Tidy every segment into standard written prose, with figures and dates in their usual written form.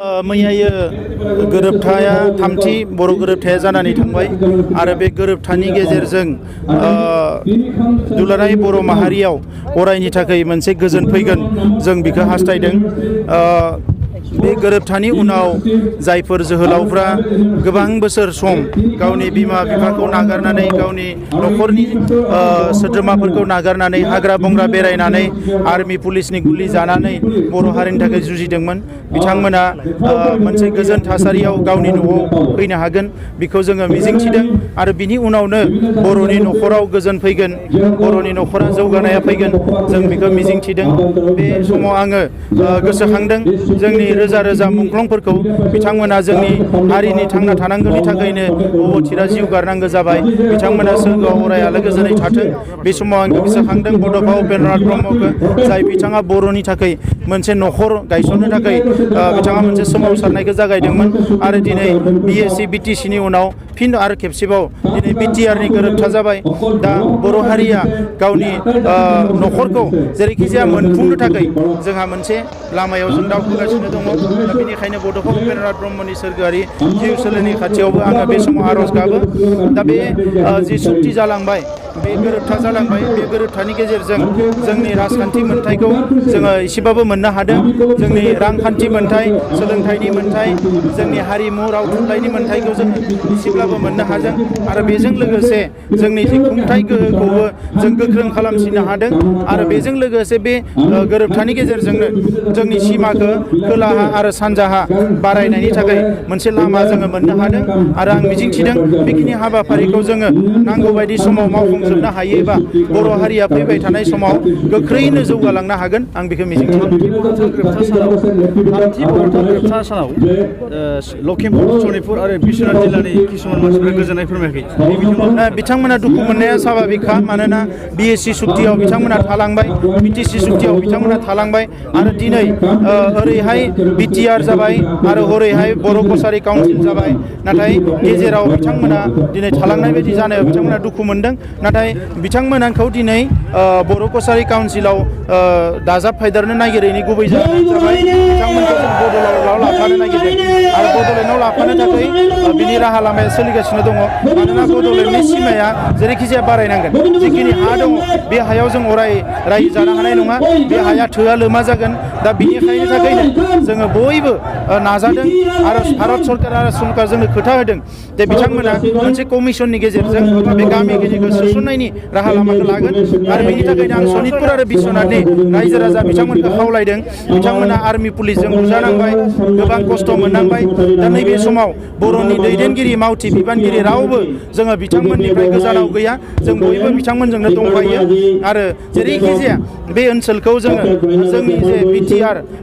मैयायो गोरोबथाया थामथि बर' गोरोबथाया जानानै थांबाय आरो बे गोरोबथानि गेजेरजों दुलाराय बर' माहारियाव अरायनि थाखाय मोनसे गोजोन फैगोन जों बेखौ हास्थायदों। बे गोरोबथानि उनाव जायफोर जोहोलावफ्रा गोबां बोसोर सम गावनि बिमा बिफाखौ नागारनानै गावनि न'खरनि सोद्रोमाफोरखौ नागारनानै हाग्रा बंग्रा बेरायनानै आर्मि पुलिसनि गुलि जानानै बर' हारिनि थाखाय जुजिदोंमोन बिथांमोना मोनसे गोजोन थासारियाव गावनि न'आव फैनो हागोन बेखौ जोङो मिजिंथिदों आरो बिनि उनावनो बर'नि न'खराव गोजोन फैगोन, बर'नि न'खरा जौगानाया फैगोन जों बेखौ मिजिंथिदों। बे समाव आङो गोसोखांदों जोंनि रोजा रोजा मुंख्लंफोरखौ बिथांमोना जोंनि हारिनि थांना थानांगौनि थाखायनो अबथिरा जिउ गारनांगौ जाबाय। बिथांमोना सोरगोआव अराय आलो गोजोनै थाथों। बे समाव आं गोसोखांदों बड'फा उपेन्द्रनाथ ब्रह्मखौ, जाय बिथाङा बर'नि थाखाय मोनसे न'खर गायसननो थाखाय बिथाङा मोनसे सोमावसारनायखौ जागायदोंमोन आरो दिनै BSc BTC नि उनाव फिन आरो खेबसेबाव दिनै BTR नि गोरोबथा जाबाय। दा बर' हारिया गावनि न'खरखौ जेरैखि जाया मोनफुंनो थाखाय जोंहा मोनसे लामायाव जों दावखोगासिनो दङ। दा बेनिखायनो बड'फा उपेन्द्रनाथ ब्रह्मनि सोरगोआरि जिउ सोलेरनि खाथियावबो आङो बे समाव आर'ज गाबो। दा बे जि सुक्ति जालांबाय, बे गोरोबथा जालांबाय, बे गोरोबथानि गेजेरजों जोंनि राजखान्थि मोन्थायखौ जोङो एसेबाबो मोननो हादों। जोंनि रांखान्थि मोन्थाय, सोलोंथाइनि मोन्थाय, जोंनि हारिमु राव थुनलाइनि मोन्थायखौ जोङो एसेब्लाबो मोननो हादों आरो बेजों लोगोसे जोंनि जि खुंथाय गोहोखौबो जों गोख्रों खालामसिननो हादों आरो बेजों लोगोसे बे गोरोबथानि गेजेरजोंनो जोंनि सिमाखौ खोलाहा आरो सानजाहा बारायनायनि थाखाय मोनसे लामा जोङो मोननो हादों आरो आं मिजिंथिदों बेखिनि हाबाफारिखौ जोङो नांगौ बायदि समाव मावफुंजोबनो हायोबा बर' हारिया फैबाय थानाय समाव गोख्रैनो जौगालांनो हागोन, आं बेखौ मिजिंथिदों। गोरोबथा सानाव लखिमपुर, सनितपुर आरो बिश्वनाथ जिल्लानि किसुमान मानसिफोरा गोजोननाय फोरमायाखै। बिथांमोना दुखु मोननाया स्वाभाबिकखा, मानोना BSc सुक्तियाव बिथांमोना थालांबाय, BTC सुक्तियाव बिथांमोना थालांबाय आरो दिनै ओरैहाय BTR जाबाय आरो हरैहाय बर' कसारि काउन्सिल जाबाय। नाथाय गेजेराव बिथांमोना दिनै थालांनाय बायदि जानायाव बिथांमोना दुखु मोनदों। नाथाय बिथांमोनखौ दिनै बर' कसारि काउन्सिलाव दाजाबफादेरनो नागिरैनि गुबै जाहोनानो जाबाय बिथांमोनखौ जों बड'लेण्डआव लाफानो नागिरदों आरो बड'लेण्डआव लाफानो थाखाय बिनि राहा लामाया सोलिगासिनो दङ। मानोना बड'लेण्डनि सिमाया जेरैखि जाया बारायनांगोन। जिखिनि हा दङ बे हायाव जों अराय रायजो जानो हानाय नङा, बे हाया थोआ लोमा जागोन। दा बिनिखायनो थाखायनो जोङो बयबो नाजादों आरो भारत सरकार आरो सरकार जोंनो खोथा होदों जे बिथांमोना मोनसे कमिसननि गेजेरजों बे गामि गेजेरखौ सोसननायनि राहा लामाखौ लागोन आरो बेनि थाखायनो आं सनितपुर आरो बिश्वनाथनि रायजो राजा बिथांमोनखौ खावलायदों। बिथांमोना आर्मि पुलिसजों बुजानांबाय, गोबां खस्थ' मोननांबाय। दा नैबे समाव बर'नि दैदेनगिरि मावथि बिबानगिरि रावबो जोङो बिथांमोननिफ्राय गोजानाव गैया, जों बयबो बिथांमोनजोंनो दंफायो आरो जेरैखि जाया बे ओनसोलखौ जोङो जोंनि जे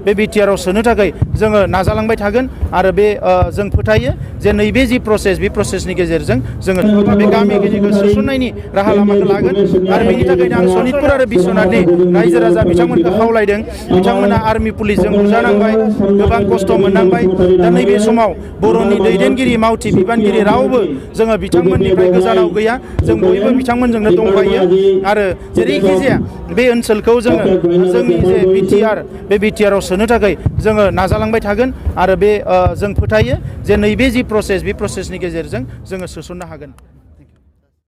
बे BTR आव सोनो थाखाय जोङो नाजालांबाय थागोन आरो बे जों फोथायो जे नैबे जि प्रसेस, बे प्रसेसनि गेजेरजों जोङो बे गामि गेजेरखौ सोसननायनि राहा लामाखौ लागोन आरो बेनि थाखायनो आं सनितपुर आरो बिश्वनाथनि रायजो राजा बिथांमोनखौ खावलायदों। बिथांमोना आर्मि पुलिसजों बुजानांबाय, गोबां खस्थ' मोननांबाय। दा नैबे समाव बर'नि दैदेनगिरि मावथि बिबानगिरि रावबो जोङो बिथांमोननिफ्राय गोजानाव गैया, जों बयबो बिथांमोनजोंनो दंफायो आरो जेरैखि जाया बे ओनसोलखौ जोङो जोंनि जे बे BTR आव सोनो थाखाय जोङो नाजालांबाय थागोन आरो बे जों फोथायो जे नैबे जि प्रसेस, बे प्रसेसनि गेजेरजों जोङो सोसननो हागोन।